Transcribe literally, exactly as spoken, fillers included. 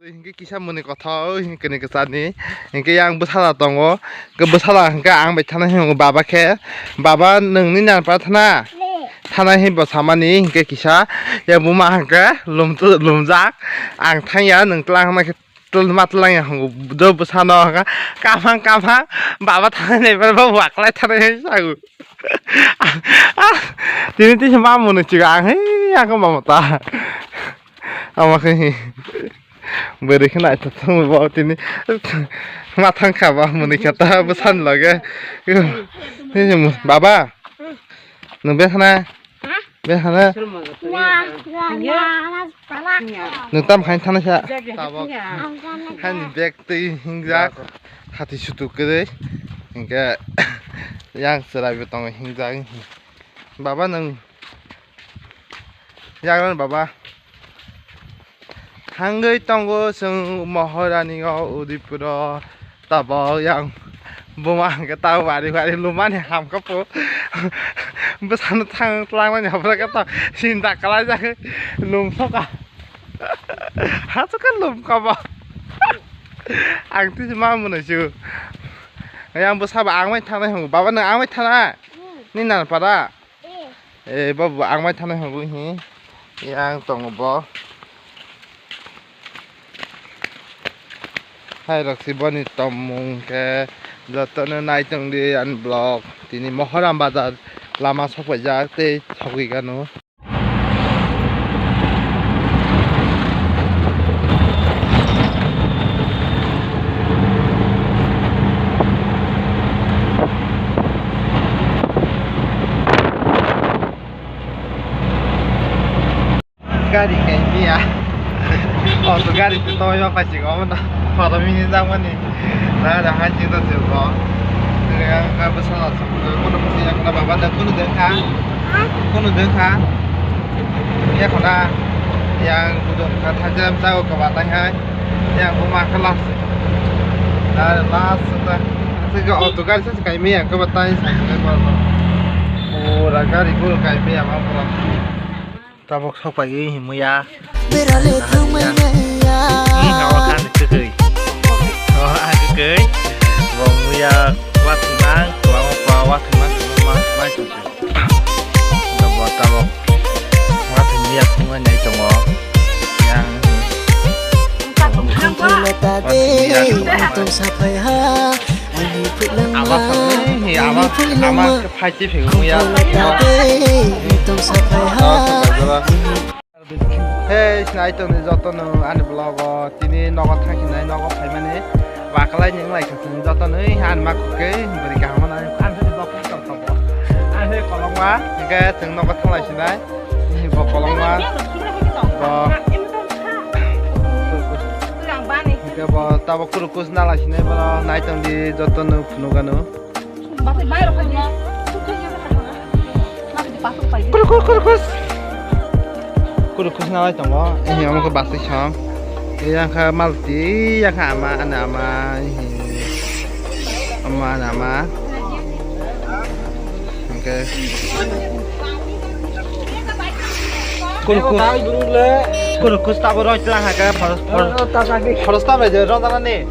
Hinkhe kisa mwnwi kothok hinkhe ni kwchani. Hinkhe yang bwsala tongo. Hinkhe bwsala hinkhe ang bai thana hinwi baba khe. Baba nwngni nanpra thana? Thana hinwi bo samani hinkhe kisa. Ya buma hinkhe lum-, lumjak. Ang thangya nwng tlang hwnba khe. Tul ma tlang ya hwngo, do bwsano hwnka, kamang, kamang, baba thangnai nai, baba waklai thangnai nai sago. Ah, tini tini ma mwnwi chigo, ang hei, ang ma mata. Ama khe hi, bwrwi khe naithothok bo tini, ma thang kha ba mwnwi kha ta bwsani loge. Baba, nwng be khna? Be hana. Nwng tam khain thana kha. Tabok. Hani bag twi hingjak. Hati sutu kwrwi. Hinkhe yang chwrai bo tongo hingjak. Baba nwng. Yang baba. Thangwi tongo chwng Maharani o Udaipur o, tabok yang buma hwnkhe tabok wari wari lumani hamkha po. Bwsano thang tlangmani hamkha khe to sinta kwlaijak lumsoka. Hachukhe lumkha bo. Ang tisi ma mwnwi su. Yang bwsa bo ang bai thangnai hwngo. Baba nwng ang bai thana? Ni nanpara? Eh, babu, ang mai thanai hwnwi hi. Yang tongo bo. Hai rok si boni tongmung khe jotono nai tong di ani vlog. Tini Mohoram bazar lama sok paijak tei sogwi gano. Gari kai mia. Auto gari te toyo pachi go na. Photo mini jang mani. Na da ha chi ta se go. Te ga ga bwsa la su. Kono bwsa ya na baba da kono de kha. Kono de kha. Ya khona. Yang budon kha tha jam sa go ba tai hai. Yang buma kha last. Na last ta. Se ga auto gari sa kai mia ko ba tai sa ko ba. Pura gari go kai mia ma pura. Tabok sok pai himwi ya. Berale thangmai nai ya. Hmm, awa kan kwkwi. Awa kwkwi. Bo muya wathimang, kwbangma kwa wathimang, kwbangma wathimang. Bo tabok wathimya khumai nai tongo. Yang. Wathimya khumai. Ama sa, ama, ama phai chi phegwi ya. Hey, sinai tong ni joto no ani vlog o tini nogo thang sinai nogo phaimani baklai ni wng lai kha chwng joto no ani ma khe bwrwi kaham no ani vlog tong tong bo ani kolokma hingke chwng nogo thang lai sinai. Bo kolokma bo. Hingke bo tabok kuru kus nala sinai bono nai tong di joto no phunuk ano. Kuru kus, kuru kus. Kuru kus nalai tongo. Ini amo ke basi song. Yang kha malti, yang kha ama, ana ama. Ama, ana ama. Oke. Kuru kus. Kuru kus tabo roi tlang ha ka, foros, foros. Foros tabo je rong dana ni.